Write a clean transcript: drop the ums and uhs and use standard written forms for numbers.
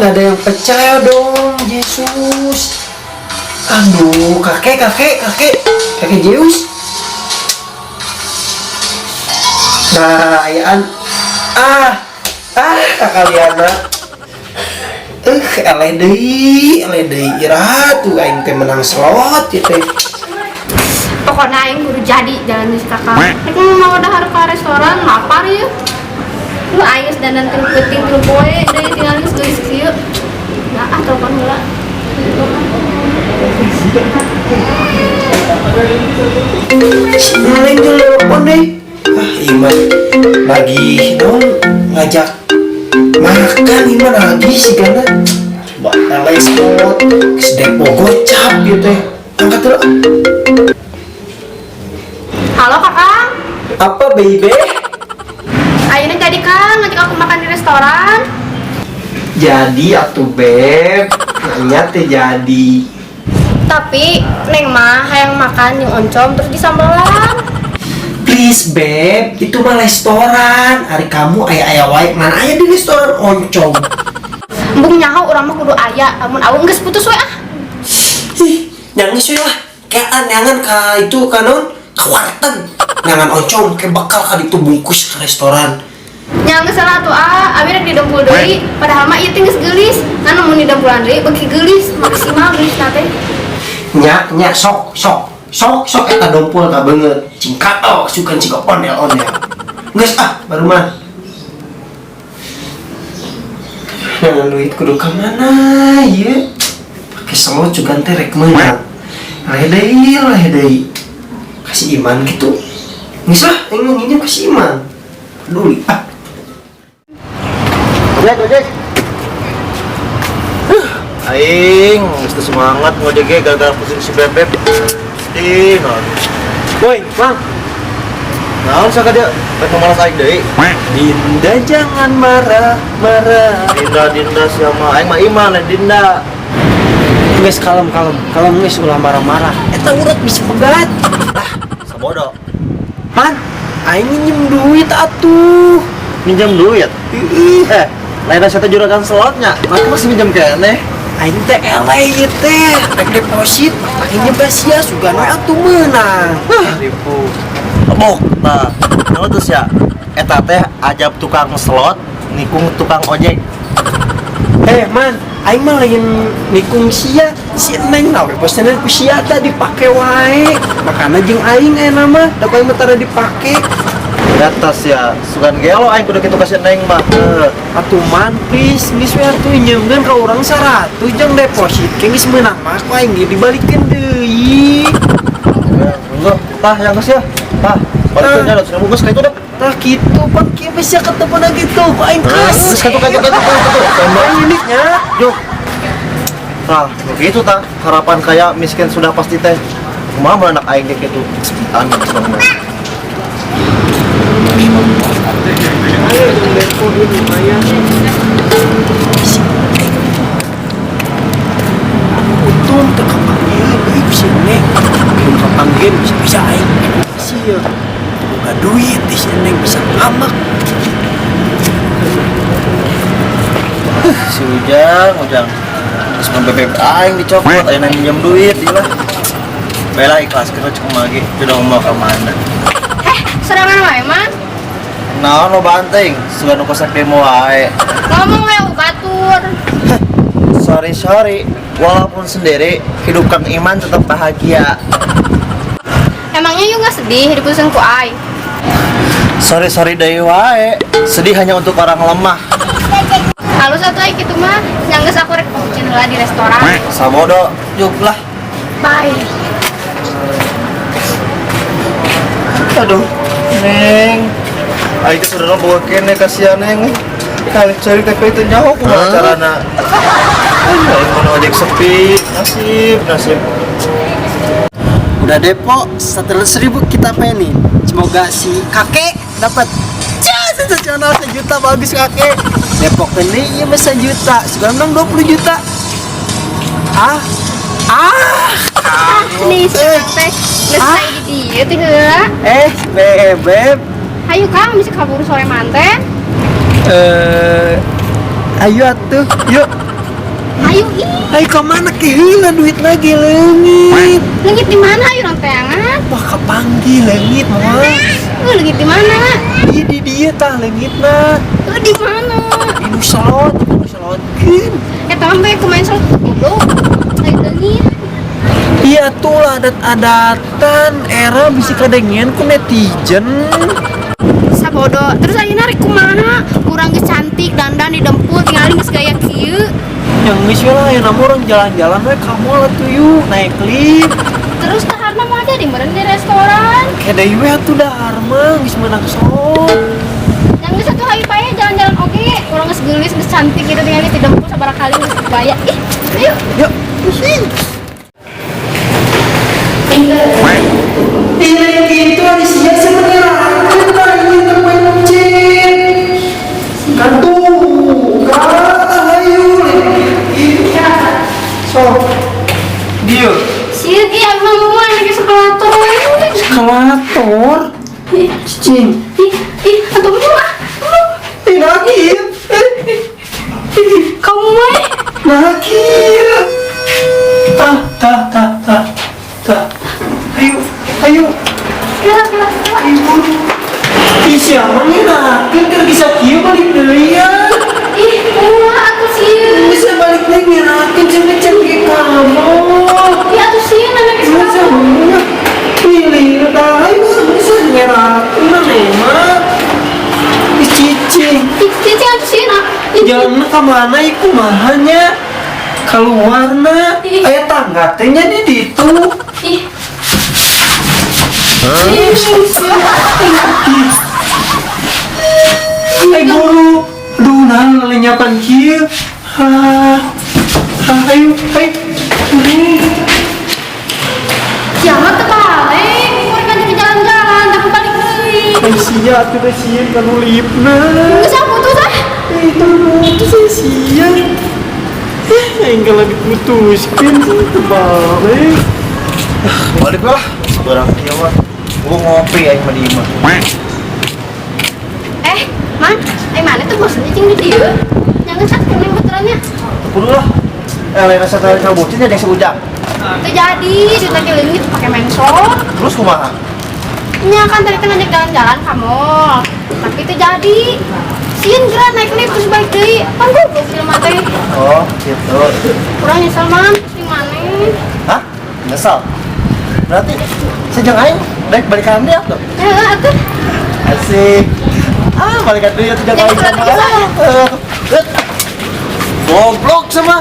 Nggak ada yang pecah dong, Yesus. Aduh, kakek, kakek, kakek, kakek Zeus. Nah, ayaan. Ah, ah, kakak Liana. Eleh deui, eleh deui. Iraha tuh aing teh menang slot ieu teh. Pokoknya aing kudu jadi jalan di si kakak. Rek mau dahar ka restoran lapar ya. Lu aing geus dandan tilu peuting tilu poe deui tinggal geus geulis kieu. Nah, ah telepon heula. Si Neng tuh telepon deh. Ah, Iman lagi dong ngajak makan Iman lagi sih karena coba eleh slot geus depo gocap gitu teh. Angkat dulu. Halo kakak. Apa baby? Ayeuna jadi kan ngajak aku makan di restoran. Jadi atuh beb, nanya teh jadi. Tapi Neng mah hayang makan yang oncom terus disambelan. Please beb, itu mah restoran. Hari kamu aya-aya wae, mana aya di restoran oncom. Embung nyaho urang mah kudu aya, lamun aweung geus putus we ah. Ih, nyangis we lah. Kayak neangan ka itu kanon ka warteg. Neangan oncom kayak bakal ka ditu bungkus ke restoran. Nya geus salah atuh ah, abi rek didempul deui, padahal mah ieu teh geus geulis. Ngan mun didempulan deui beuki geulis, maksimal geulis na teh. Nya nya sok sok sok sok eta dompol ka beungeut. Cing kato sukan cing ondel-ondel. Geus ah, baru mah. Neangan duit kudu ka mana ieu? Pake slot juga teh rek meunang. Leh deui, leh deui. Kasih iman gitu. Geus lah, aing mah nginjem kasih iman. Peduli ah. Ojek, ojek. Aing, geus teu semangat ngojek ge gara-gara pusing si Bebek. Ih, naon. Woi, Mang. Naon saka dia? Rek malas aing deui. Dinda jangan marah-marah. Dinda, Dinda siapa? Aing mah Iman, lain Dinda. Geus kalem kalem, kalem geus ulah marah-marah. Eta urat bisa pegat. Lah, sabodo. Man, aing nginjem duit atuh. Minjem duit? Ih, Eh, lain saya juragan slotnya. Aku masih minjem keneh. Aing teh eleh ieu teh. Rek deposit, aing nyebar sia sugana atuh meunang. Ribu. Bok, tah. Naon terus ya? Eta teh ajab tukang slot, nikung tukang ojek. Eh, man, aing mah lain nikung sia, si Neng nawe pesenan ku sia teh dipake wae. Makana jeung aing aya mah, da ku aing mah tara dipake. Atas ya, sugan gelo aing kudu kitu ka si Neng mah. Heuh. Atuh man, please, geus we atuh nyeungkeun ka urang 100 jeung deposit ke geus meunang mah ku aing ge dibalikeun deui. Enggak, tah yang geus ya. Tah, balikeun nya 200.000 geus ka itu deh. Tah kitu pan kieu bisa ketemu lagi tuh ku aing kas. Geus katu katu katu katu. Aing uniknya. Yuk. Tah, begitu tah. Harapan kaya miskin sudah pasti teh. Kumaha mun anak aing kayak gitu. Amin semua. Ayo jeung depo ieu lumayan. Untung teu kapanggil euy ku si Neng. Belum kapanggil bisa-bisa aing sia. Boga duit di si Neng bisa ngamak. Si Ujang, Ujang. Terus mun bebek aing dicopot, aing minjem duit dia lah. Bela ikhlas kita cukup lagi, jodoh mau ke mana? Heh, serangan wae man. Naon lo banting, sugan nu kosek demo wae. Ngomong we batur. Sorry sorry, walaupun sendiri, hidup Kang Iman tetap bahagia. Emangnya yuk nggak sedih diputusin ku ai? Sorry sorry deui wae, sedih hanya untuk orang lemah. Halus atuh ai kitu mah, yang geus aku rek pungkin heula di restoran. Sabodo, juk lah. Bye. Aduh, Neng. Aing teh saudara bawa kene kasihan Neng. Kali cari TP itu nyaho kumaha carana. Aing mana ojek sepi, nasib, nasib. Udah depo 100.000 kita penin. Semoga si kakek dapat. Cah, sensasional 1 juta bagus kakek. Depok ini iya mah 1 juta, sekarang menang 20 juta. Ah, ah, Ah, nih si Kang teh geus sae di dieu teh heula. Beb, beb. Hayu Kang, bisa kabur sore manten. Ayo atuh, yuk. Ayo ih. Ayo ka mana ke heula duit lagi leungit. Leungit di mana ayo urang teangan? Wah kapanggih leungit moal. Leungit di mana? Di di dieu tah leungitna. Di mana? Di nu slot, di nu slotkeun. Eta mah bae kumain slot goblok. Ayo leungit. Iya tuh lah adat-adatan era bisa kadengean ku netizen. Sabodo. Terus ayeuna rek kumaha? Urang geus cantik dandan didempul tingali geus gaya kieu. Yang geus we lah ayeuna mah urang jalan-jalan we ka mall atuh yuk naik lift. Terus daharna mah jadi meureun di restoran. Kede we atuh dahar mah geus meunang slot. Yang geus atuh hayu pae jalan-jalan oge. Urang geus geulis geus cantik gitu tingali didempul sabaraha kali geus gaya. Ih, ayo. Yuk. Iya gitu ada sebenarnya aku terpencet. Kan tuh, kan ayo. So, dia Sieun ih abang mah lagi eskalator. eskalator. Ih, Cicing. ih, ih, atuh mah. Eh, nakir. Kamu mah. Nakir. Tah, tah, tah, tah, tah. Ayo, ayo. Kira kira kira. Ibu. Ih, siapa nih nakir keur bisa kieu balik deui ya. Ih, kumaha atuh sieun. Bisa balik deui ngerakeun cenah ke kamu. Ih, atuh sieun anak Bisa eskalator. pilih dah, ayo bisa ngerakeun mah. Ih, cicing. Ih, cicing atuh sieun ah. Ih, Jalanna ka mana ieu kumaha nya? Keluarna aya tangga teh nya di ditu. Ih, Ih, Ai guru, aduh nah lelenyapan kieu. Ah, ah, ayo, ayo. Siapa teu balik? Mereka jadi jalan-jalan, tapi balik deui. Ai sia atuh teh sieun kanu liftna. Geus ah putus ah. Itu putus saya sia. Eh, aing kalau diputuskeun sih teu balik. Balik lah. Barang kieu mah. Gua ngopi aing mah di imah. Eh, Man, eh mana tuh bosen cicing di dieu? Jangan sak kuning betulannya. Kudu lah. Eh, lain asa teh bucin jadi si Ujang. Teu jadi, ditake leungit pakai mensot. Terus kumaha? Nya kan tadi teh ngajak jalan-jalan ka mall. Tapi teu jadi. Sieun geura naik lift terus balik deui. Kan goblok jelema teh. Oh, gitu. Kurang nyesel man, terus di mana? Hah? Nyesal. Berarti sejeng aing daek balikan dia tuh. Heeh, atuh. Asik. Ah, balikan deui atuh jeung Jangan aing sama. berarti Eh, goblok sama.